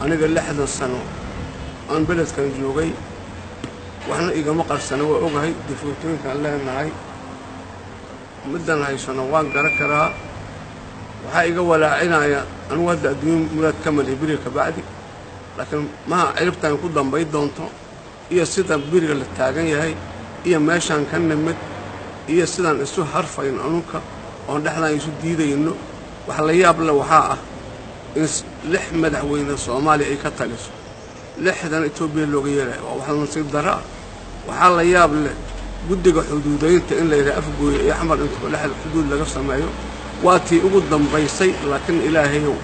Aniga 60 sano aan beledkan joogay, waxna igama qarsana, waa ogahay difootooyinkaan leenahay, middan haysano waan garan karaa. Waxaa iga walaacinaya anugu hadda adduunya muraad ka maliya beriga kabacdi, laakiin maha ciribtaan ku dambay doonto iyo sida beriga la taagan yahay iyo meeshaan ka nimid iyo sidaan isu harfayn anunka oon dhexdaan isu diidayno. Wax la yaab le waxaa ah in 6 madaxweyne Soomaaliya ay ka taliso, 6dan Etoobiya looga yeelayo, waa wax nasiib darro ah. Waxaa la yaab leh guddiga xuduudaynta in la yidhaha Afgooye iyo Xamar intuu dhexda xuduud laga sameeyo. Waa tii ugu dambaysay, laakiin Ilaahayow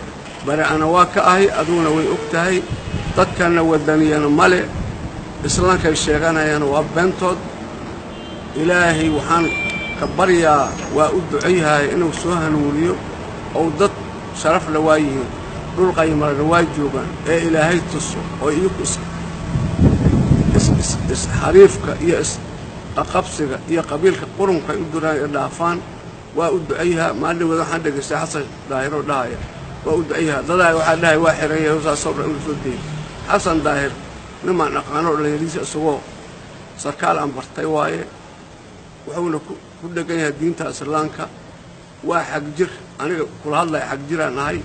bari ana waa ka ahay, adiguna way og tahay. Dadkanna wadaniyana male, islaamkay sheeganayaan waa beentood. Ilaahay waxaan ka baryaa, waa u ducayhahay inuu soo hanuuniyo ou dad sharaf la waa yihiin, dhul qaymarana waa joogaan, ee Ilaahay tuso oo iyagu isxariifka iyo isqaqabsiga iyo qabiilka qurunka ay u duraan ee dhaafaan. Waa u ducayhaa. Maalin wada waxaan dhegaystay Xasan Daahiroo dhahaya waa u ducayhaa. Dadaa waxaa dhahay waa xiran yahay, saasoo dhan inuu soo deeyay. Xasan Daahir nimaan aqaanoo dhallinyariisa isagoo sarkaal aan bartay waaye, wuxuuna ku dhegan yahay diinta islaamka. Waa xagjir, aniga kula hadlaya xagjiraan ahay.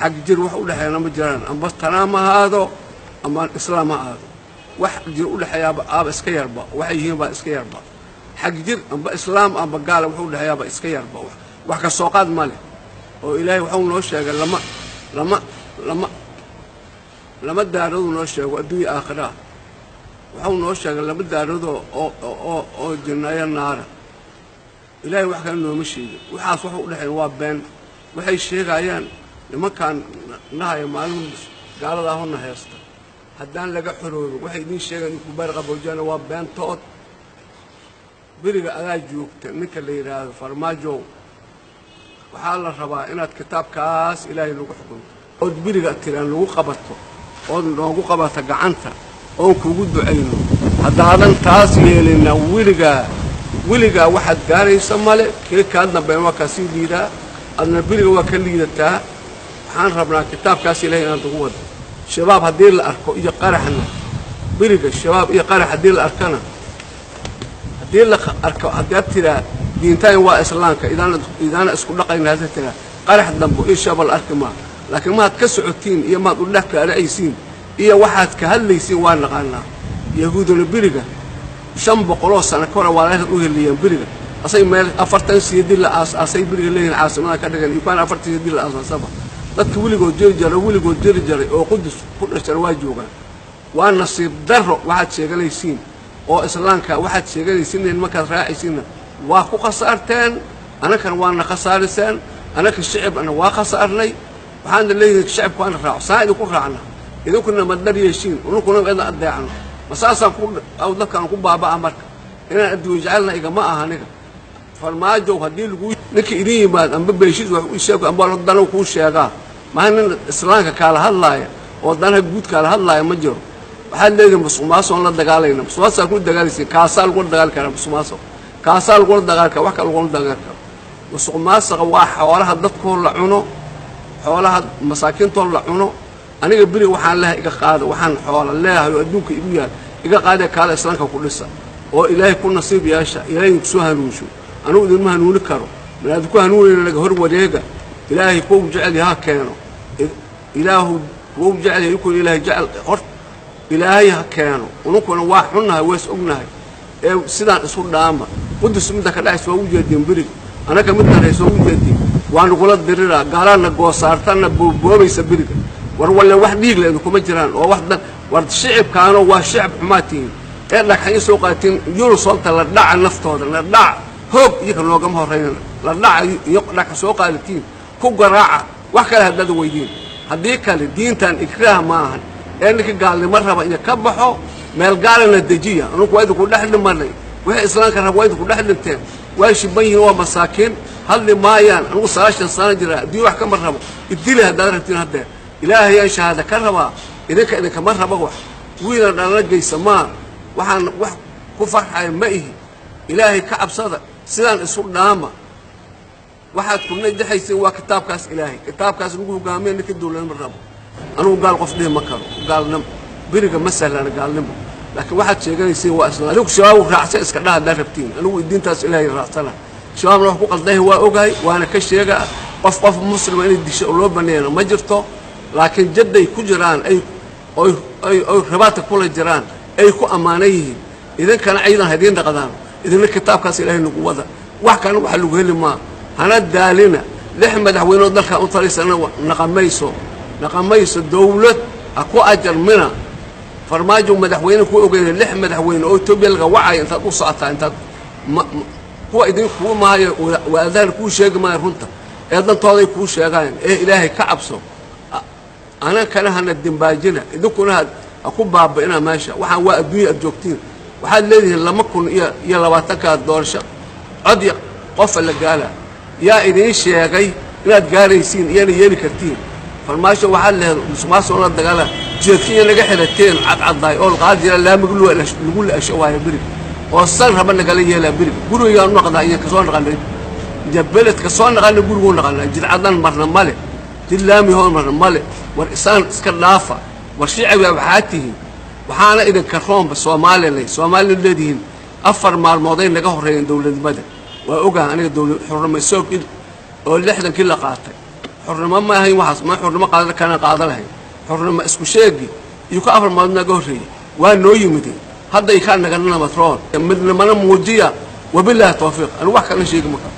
Xagjir wax u dhexeeyana ma jiraan, amba tanaam ha ahaado ama islaam ha ahaado, wax xagjir u dhexeeyaaba aaba iska yarba, waxay yihiin baa iska yarba. Xagjir amba islaam amba gaala wax u dhexeeyaaba iska yarba, wax ka soo qaad ma leh. Oo Ilaahay waxuu noo sheegay lama daaraduu noo sheego adduunya aakhira ah. Waxuu noo sheegay lama daaradoo oo jinnayo naara. Ilaahay wax kale nooma sheegin. Waxaas wax u dhexeyn waa been waxay sheegayaan nimankaan nahaya maalin gaalada ahona haysta. Haddaan laga xoroobin waxay idiin sheegayan inku baar qaboojana waa beentood. Beriga adaa joogta ninka la yidhaahdo Farmaajow, waxaa la rabaa inaad kitaabkaas Ilaahay nagu xukunto ood beriga tiraan nagu qabato, ood noogu qabato gacanta oon kugu ducayno. Haddaadan taas yeelina weligaa weligaa waxaad gaaraysa male, kee kaa dambeyn waa kaasii liidaa, adna beriga waa ka liidataa. Waxaan rabnaa kitaabkaas Ilahay inaad nagu wado. Shabaab haddii la arko iyo qaraxna beriga, shabaab iyo qarax haddii la arkana, haddii la arko, haddaad tiraa diintaan waa islaamka idaana isku dhaqayna, haddaad tiraa qarax dambo iyo shabaab la arki maa. Laakiin maad ka socotiin iyo maad u dhex kaaracaysiin iyo waxaad ka hadlaysiin waa naqaanaa. Yahuuduna beriga 500 sano ka hore waa u heliyeen beriga, asay meel 40 siidii la aas-aasay beriga leeyihin caasimada ka dhigan iyo 40 siidii la aasaasaba. Dadka weligood jiri jaray, weligood jiri jaray oo Qudus ku dhashana waa joogaan. Waa nasiib darro waxaad sheeganaysiin oo islaamka waxaad sheeganaysiin markaad raacaysiinna waa ku khasaarteen, anakana waana khasaariseen, anaka shicibna waa khasaarnay. Waxaana leeyihin shicibku waana raaco, saa idinku raacna, idinkuna madar yeeshiin, ununkuna idin adeecno, ma saasaan ku dadkaan ku baaba'a? Marka inaan adduun jecelna igama aha. Aniga Farmaajow haddii lagu ninka idin yimaad amba beeshiis wax u sheego amba danow kuu sheegaa, maha nin islaamka kaala hadlaaya oo danaha guud kaala hadlaaya ma jiro. Waxaad leedihin musuqmaasuqan la dagaalayna, musuqmaasuqaa kula dagaalaysiin, kaasaa lagula dagaali karaa musuqmaasuq, kaasaa lagula dagaali kara, wax kale lagula dagaali karo. Musuqmaasuqa waa xoolaha dadkoo la cuno, xoolaha masaakiintoo la cuno. Aniga beriga waxaan leehay iga qaada, waxaan xoola leeyahay oo adduunka igu yahay iga qaadee, kaala islaamka ku dhisa oo Ilaahay ku nasiib yeesha. Ilaahay idinku soo hanuunsho, anugu idinma hanuuni karo, malaadi ku hanuunayna naga hor wareega. Ilaahay kuwa jecel yaha keeno, Ilaahu kuwa jecel yahay ikun Ilaahay jecel hor Ilaahay ha keeno. Ununkuna waa xunnahay, waa is ognahay, ee sidaan isu dhaama. Qudus midda ka dhacaysa waa u jeedeen beriga, anaka middan haysa waa u jeedeen, waa nagula diriraa, gaalaana goosaartana booboobaysa beriga. War walle wax dhiig le idinkuma jiraan oo wax dan. War shicibkaano waa shicib xumaa tihiin ee dhagxanyo soo qaatiin yulusolta la dhaca naftooda la dhaca hoog, iyaka noogama horraynana la dhaca iyo dhagxa soo qaadatiin ku garaaca. Wax kale haddaad weydiin, haddii kale diintan ikraah ma ahan ee ninka gaalnimo raba iyo ka baxo meel gaalana dejiya. Anugu waa idinku dhex dhimanay, wixii islaamka raba waa idinku dhex dhinteen, waa shiban yihiin, waa masaakiin, hadli maayaan. Anugu 90 sano jira, adduunya wax kama rabo, idili haddaad rabtiin. Haddeer Ilaahayaan shahaada ka rabaa, idinka idinkama raba wax wiilan dhalana geysa maa, waxaan wax ku farxaya ma ihi. Ilaahay ka cabsada, sidaan isu dhaama. Waxaad ku najaxaysiin waa kitaabkaas Ilaahay, kitaabkaas lagu hogaamiya ninka dowladnima rabo. Anugu gaal qof dhihi ma karo, gaalnimo beriga ma sahlana gaalnimo, laakiin waxaad sheeganaysiin waa isla. Adigu Shabaab raacsan iska dhaha haddaad rabtiin, anigu diintaas Ilaahay raacsana. Shabaabna wax ku qaldahay waa ogahay, waana ka sheegaa. Qof muslima inay disho oo loo baneeyana ma jirto, laakiin jadday ku jiraan ay oy ay oy rabaadka kula jiraan ay ku ammaanan yihiin. Idinkana ciidan ha idiin dhaqdaan, idinna kitaabkaas Ilaahay nagu wada. Wax kalena waxa lagu heli maa. Hana daalina 6 madaxweyneoo dalkan u talisana naqamayso, naqamayso dawlad ha ku ajarmina. Farmaajo madaxweyne ku ogeyna, 6 madaxweyne oo Etoobiya laga wacaya intaad u socotaa, intaad kuwa idin kuu maayo waadaan kuu sheegi maayo runta ee dantooday kuu sheegaan ee Ilaahay ka cabso. Anankana hana dimbaajina, idinkuna ha ku baaba'ina meesha. Waxaan waa adduunya aad joogtiin. Waxaad leedihiin 2020-kaa doorasho cod iyo qofa la gaala. Yaa idiin sheegay inaad gaaraysiin iyana yeeli kartiin? Farmaasho waxaad lehed musuqmaasuq la dagaala, jeedka iyo naga xirateen cadcaddaay oo qaadi jira laamiga lagu la-asho waayo berig oo san raba nagala yeelaa berig. Gurigaan u naqdaa iyo kasoo naqanay beledka soo naqana, guriguu naqanaa. Jidcadan marna male, jid laami hoon marna male. War isaan iska dhaafa. War shicibaa waxaa tihiin, waxaana idinka roonba Soomaalilay Soomaalila leedihiin. 4 maalmooday naga horreeyeen dowladnimada, waa ogaha aniga. Dowlad xurnimo soog oo 60-kii la qaatay xurnimo ma ahayn. Waxaas ma xurnimo qaadan kana qaadan lahayn xurnimo isku sheegi iyo ka 4 maalmood naga horreeyey waa noo yimid. Hadda ikaa naga namatroon midnimana muujiya. Wabilaahi tawfiiq. Anigu wax kalena sheegi ma karo.